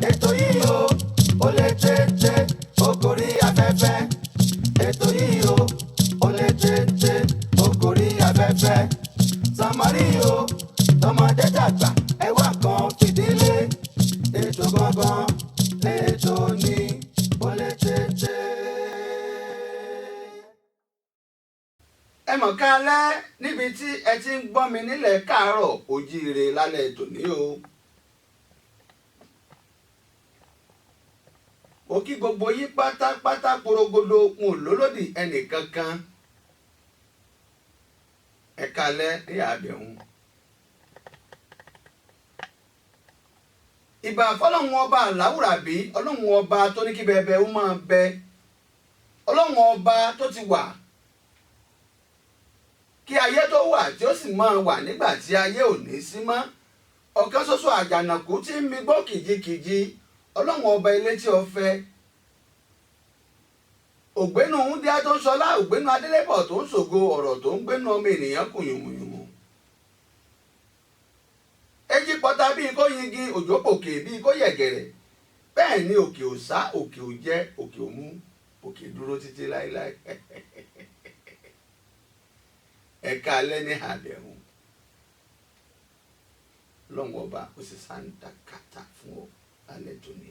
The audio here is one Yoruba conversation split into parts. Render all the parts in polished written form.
Ètò yìí o, ó lé tètè, ó gorí afẹ́fẹ́. Ètò yìí o, ó lé tètè, ó gorí afẹ́fẹ́. Sàmárì o, tọmọdé tàgbà, ẹ wá kan fìdílé. Ètò gangan lètò ní, ó lé tètè. Ẹ mọ̀ ká lẹ́ níbi tí ẹ ti ń gbọ́ mi nílẹ̀ káàárọ̀ ojíire lálẹ́ tòní o. Mo kí gbogbo yín pátápátá porogodo, n ò lólódì ẹnì kankan. Ẹ kálẹ́ ní àbẹ̀hún. Ìbà fọlọ́hun ọba àláwùrà bí, ọlọ́hun ọba tó ní kí bẹ̀bẹ̀ ó máa bẹ, ọlọ́hun ọba tó ti wà kí ayé tó wà tí ó sì máa wà nígbà tí ayé ò ní sí mọ́, ọ̀kan ṣoṣo àjànàkú tí ń mi gbó kìjikìji, ọlọ́hun ọba elétí ọ̀fẹ́, ògbénu Wúndíá tó ń sọlá, ògbénu Adélébọ̀ tó ń ṣògo, ọ̀rọ̀ tó ń gbénu ọmọ ènìyàn kù yùmùyùmù. Èjì pọta bíi kó yingi, òjò pòkè bíi kó yẹ̀gẹ̀rẹ̀, bẹ́ẹ̀ ni òkè ò sá, òkè ò jẹ́, òkè ò mú, òkè dúró títí láéláé. Ẹ̀ka alẹ́ ní àbẹ̀hùn lọ́wọ́ ọba ó sì sáńdà kàtà fún ọ lálẹ́ tòní.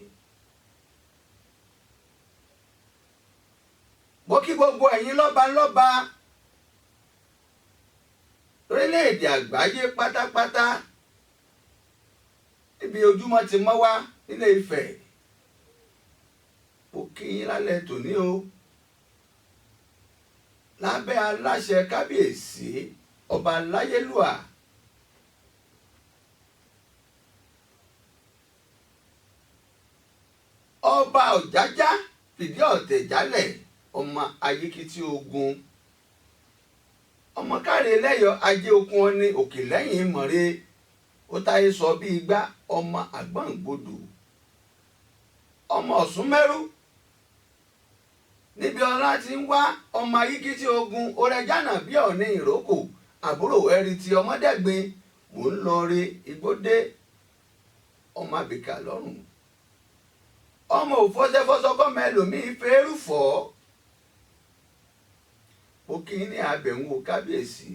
Mo kí gbogbo ẹ̀yin lọ́ba lọ́ba lórílẹ̀‐èdè àgbáyé pátápátá níbi ojúmọ́ ti mọ́ wá nílé Ifẹ̀. Mo kí yín lálẹ́ tòní o lábẹ́ aláṣẹ kábíyèsí ọba láyélúà ọba Ọ̀jájá fìdí ọ̀tẹ̀ jálẹ̀, ọmọ ayíkítí ogun, ọmọ káre lẹ́yọ ajé okun ọni òkè lẹ́yìn mọ̀re ó táyé sọ bí igbá, ọmọ àgbọ̀ngbodò, ọmọ ọ̀sùn mẹ́rú níbi ọlá ti ń wá, ọmọ ayíkítí ogun orẹjánà bí ọ̀ní ìrókò, àbúrò ẹ̀rí ti ọmọdẹ́gbin, mò ń lọ re igbódé, ọmọ àbíkà lọ́rùn, ọmọ òfọsẹfọsọ kọ́mọ ẹlòmíín fẹ́ẹ́rù fọ́. Mo kí ní abẹ̀wò kábíyèsí,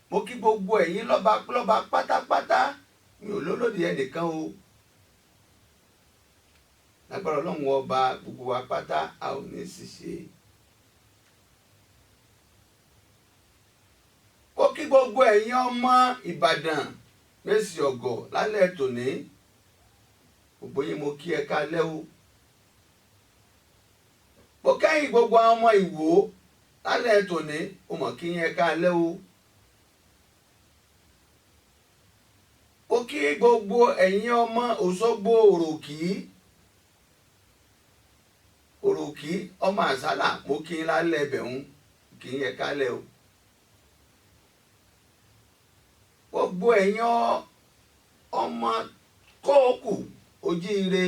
mo kí gbogbo ẹ̀yin lọ́ba lọ́ba pátápátá, mi ò lólódì ẹnìkan o. Lágbára ọlọ́run ọba gbogbo wa pátá a ò ní ṣìṣe. Mo kí gbogbo ẹ̀yin ọmọ Ìbàdàn mẹ́sì ọ̀gọ̀ lálẹ́ tòní, gbogbo yín mo kí ẹ kálẹ́ o. Mo kẹ́yìn gbogbo àwọn ọmọ Ìwó lálẹ́ tòní, mo mọ̀ kí yín ẹ kálẹ́ o. Mo kí gbogbo ẹ̀yin ọmọ Òṣogbo Òròkì, Òròkì ọmọ Àsálà, mo kí yín lálẹ́ ẹbẹ̀hún, kí yín ẹ kálẹ́ o. Gbogbo ẹ̀yin ọmọ kóòkù ojíire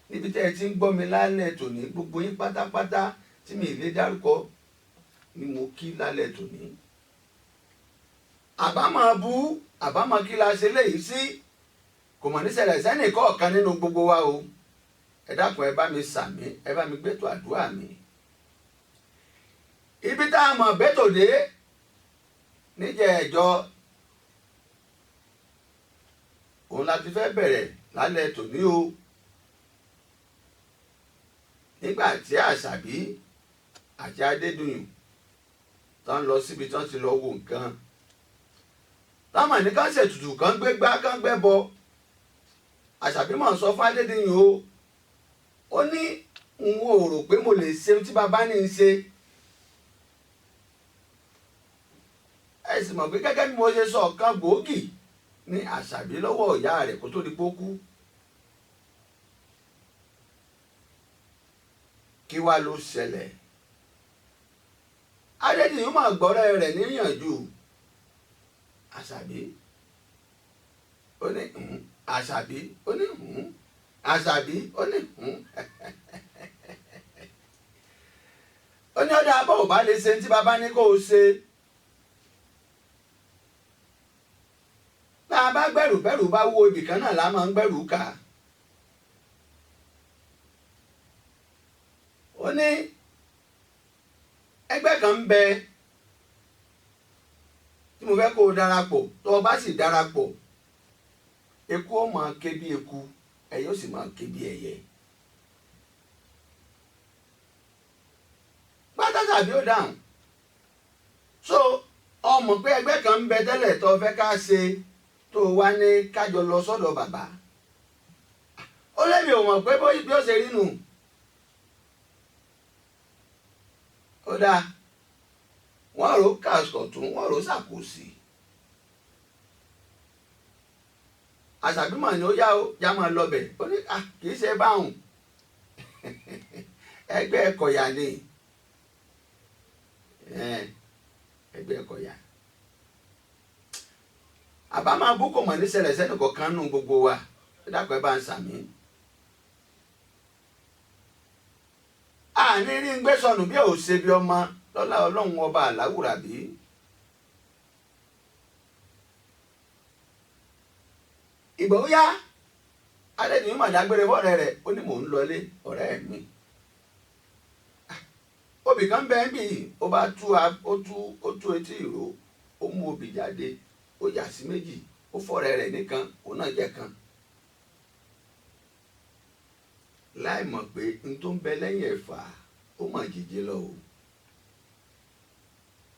níbi tẹ́ ẹ ti ń gbọ́ mi lálẹ́ tòní, gbogbo yín pátápátá tí mi lè dárúkọ ni mo kí lálẹ́ tòní. Àbámọ̀ bú, àbámọ̀ kí la ṣe léyìí sí, kò mọ̀ níṣẹ̀lẹ̀ sẹ́nì kọ̀ọ̀kan nínú gbogbo wa o. Ẹ dákun, ẹ bá mi sàmí, ẹ bá mi gbẹ́tò àdúrà mi. Ibi tá a mọ̀ bẹ́tò dé níjẹ̀ ẹ̀jọ́ òun la ti fẹ́ bẹ̀rẹ̀ lálẹ́ tòní o. Nígbà tí Àṣàbí àti Adédùnyùn tán lọ síbi tán ti lọ wo nǹkan, táwọn ní kán ṣètùtù kán gbé gbá kán gbẹ́ bọ. Àṣàbí mọ̀ ń sọ fún Adédùnyùn o, ó ní n ò rò pé mo lè ṣe tí bàbá ní í ṣe. Ẹ sì mọ̀ pé gẹ́gẹ́ bí mo ṣe sọ ọ̀kan gbòógì ní Àṣàbí lọ́wọ́ ìyá rẹ̀ kó tó di pókú. Kí wá ló ṣẹlẹ̀? Adédìyún máa gbọ́rẹ́ rẹ̀ níyànjú. Àṣàbí ó ní Àṣàbí ó ní Àṣàbí ó ní ó ní ọ̀dà bó o bá lè ṣe tí bàbá ní kó o ṣe. Bá a bá gbẹ̀rù bẹ̀rù bá wo ibìkan náà la máa ń gbẹ̀rù kà. Ó ní ẹgbẹ́ kan ń bẹ tí mo fẹ́ kó o darapọ̀. Tó o bá sì darapọ̀, eku ó máa ké bí eku, ẹyẹ ó sì máa ké bí ẹyẹ. Pátá tàbí ó dáhùn. So ọmọ pé ẹgbẹ́ kan ń bẹ tẹ́lẹ̀ tó fẹ́ ká ṣe, tó wá ní kájọ lọ sọ́dọ̀ bàbá. Ó lẹ́mi ò mọ̀ pé bí ó ṣe rí nù. Ó dáa, wọ́n rò kàṣọ̀tún, wọ́n rò ṣàkóso. Àṣàbímọ ni ó yá, ó yá máa lọbẹ̀. Ó ní kì í ṣe báwọn, ẹgbẹ́ ẹ̀kọ́yà ni, ẹgbẹ́ ẹ̀kọ́yà. Àbá máa bú kò mọ̀ ní ṣẹlẹ̀ sẹ́nu kọ̀ọ̀kan nù gbogbo wa. Ẹ dákun, ẹ bá ń sàmí. Àní rí ń gbé sọnù bí ò ṣe bí ọmọ lọ́lá Ọlọ́run ọba àláwùrà bí. Ìgbà ó yá, Adédìyún mà dágbére fọ́rẹ́ rẹ̀. Ó ní mò ń lọlé ọ̀rẹ́ mi. Obì kan bẹ́ẹ̀ ń bì yìí. Ó bá tú, ó tú, ó tú etí ìró, ó mú obì jáde, ó yà sí méjì, ó fọ́rẹ́ rẹ̀ nìkan, òun náà jẹ́ kan. Láì mọ̀ pé n tó ń bẹ lẹ́yìn ẹ̀fà ó mọ̀ jìjì lọ o.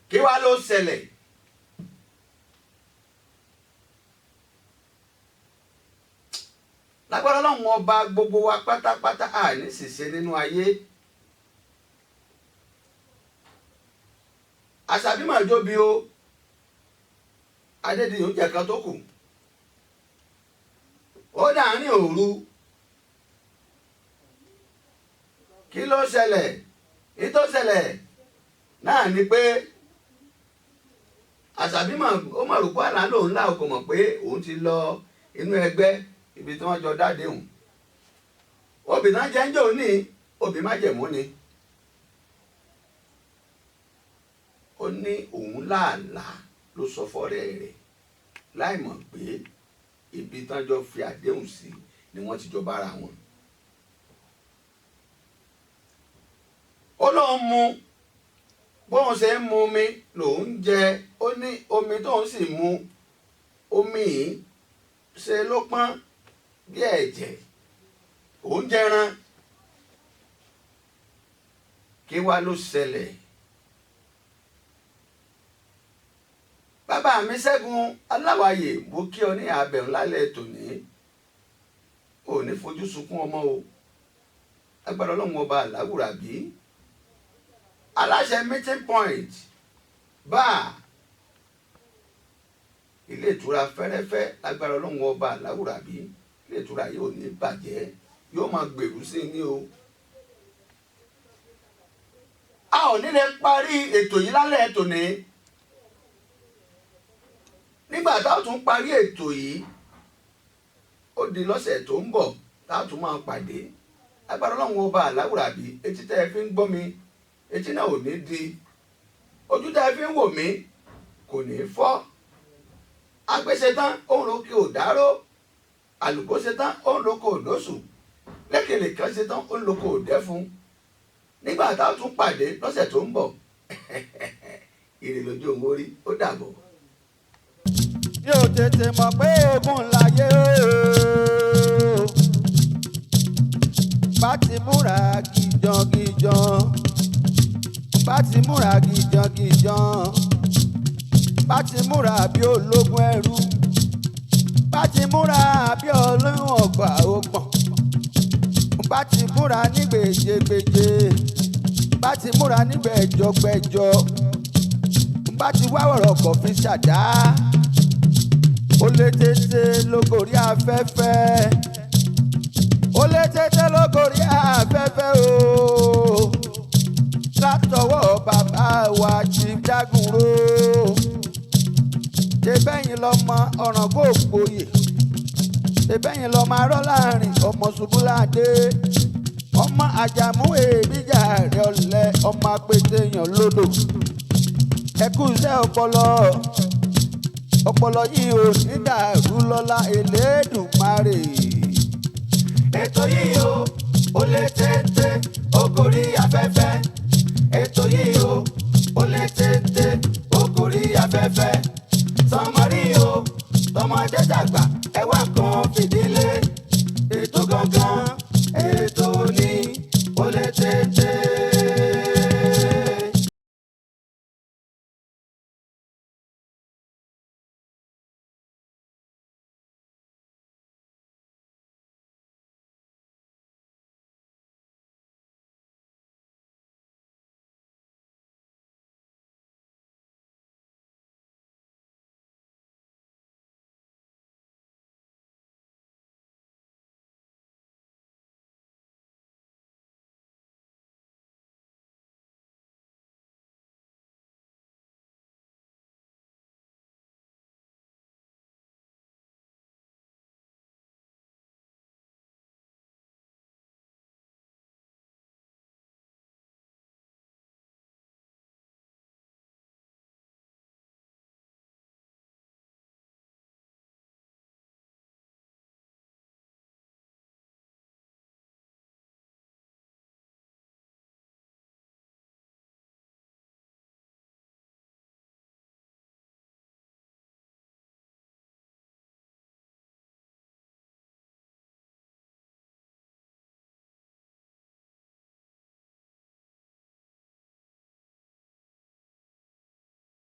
Kí wá ló ṣẹlẹ̀? Lágbára Ọlọ́run ọba, gbogbo wa pátápátá àní ṣìṣe nínú ayé. Àṣàbí mà jóbi o, Adédìyún jẹ kan tó kù. Ó dàárín òru, kí ló ṣẹlẹ̀? Ní tó ṣẹlẹ̀ náà ni pé Àṣàbí mà ó mọ̀ rò pé àlá lòun là, kò mọ̀ pé òun ti lọ inú ẹgbẹ́ ibi tí wọ́n jọ dáde hùn. Obì náà jẹ́ ń jò ní obì májẹ̀mú ni. Ó ní òun láàlá ló sọ fọ́rẹ́ rẹ̀, láì mọ̀ pé ibi tán jọ fi àdéhùn sí ni wọ́n ti jọ bára wọn. Ó lóun mu, bóun ṣe ń mu omi lòun jẹ. Ó ní omi tóun sì mu, omi yìí ṣe ló pọ́n bí ẹ̀jẹ̀, òun jẹran. Kí wá ló ṣẹlẹ̀? Bàbá mi Ṣẹ́gun Aláwàyè, mo kí ọ ní abẹ̀rún lálẹ́ tòní. Ò ní fojú sunkún ọmọ o, agbára Ọlọ́run ọba àláwùrà bí. Aláṣẹ Meeting Point báà, ilé ìtura fẹ́rẹ́fẹ́, lágbára Ọlọ́run ọba àláwùrà bí, ilé ìtura yìí ò ní bàjẹ́, yóò máa gbèrú sí i ní o. A ò ní lè parí ètò yìí lálẹ́ tòní. Nígbà tá a tún parí ètò yìí, ó di lọ́sẹ̀ tó ń bọ̀ tá a tún máa pàdé. Agbára Ọlọ́run ọba àláwùrà bí, etí tẹ́ ẹ fi ń gbọ́ mi, etí náà ò ní di. Ojú tẹ́ ẹ fi ń wò mí kò ní fọ́. Agbéṣetán òun ló kí ò dáró, àlùkò ṣetán òun ló kó òdòṣù, lẹ́kẹ̀lẹ̀kẹ́ ṣetán òun ló kó òdẹ́fun. Nígbà tá a tún pàdé lọ́sẹ̀ tó ń bọ̀, ire lójú òun orí, ó dàbọ̀. Mi ò tètè mọ̀ pé ogun láyé o. Bá ti múra gìjàngìjàn, bá ti múra gìjàngìjàn, bá ti múra bí ológun ẹrú, bá ti múra bí olóhùn ọgbà ọgbọ̀n, bá ti múra ní gbèjègbèjè, bá ti múra ní gbẹ̀jọgbẹ̀jọ, bá ti wá ọ̀rọ̀ kọ̀ fi ṣàdá. Ó lé tètè lógorí afẹ́fẹ́, ó lé tètè lógorí afẹ́fẹ́ o, látọwọ́ bàbá wa Chief Jagunro. Ṣebẹ́yìn lọ́mọ ọ̀ràn kò gboyè, ṣebẹ́yìn lọ́mọ arọ́ láàrin ọmọ ṣubúláde, ọmọ àjàmú èbíjà rẹ̀ ọ̀lẹ, ọmọ apẹtẹyàn lódò. Ẹ kú iṣẹ́ ọpọlọ. Ọpọlọ yìí ò ní dàrú lọ́lá Elédùmarè. Ètò yìí o, ó lé téńté, ó gorí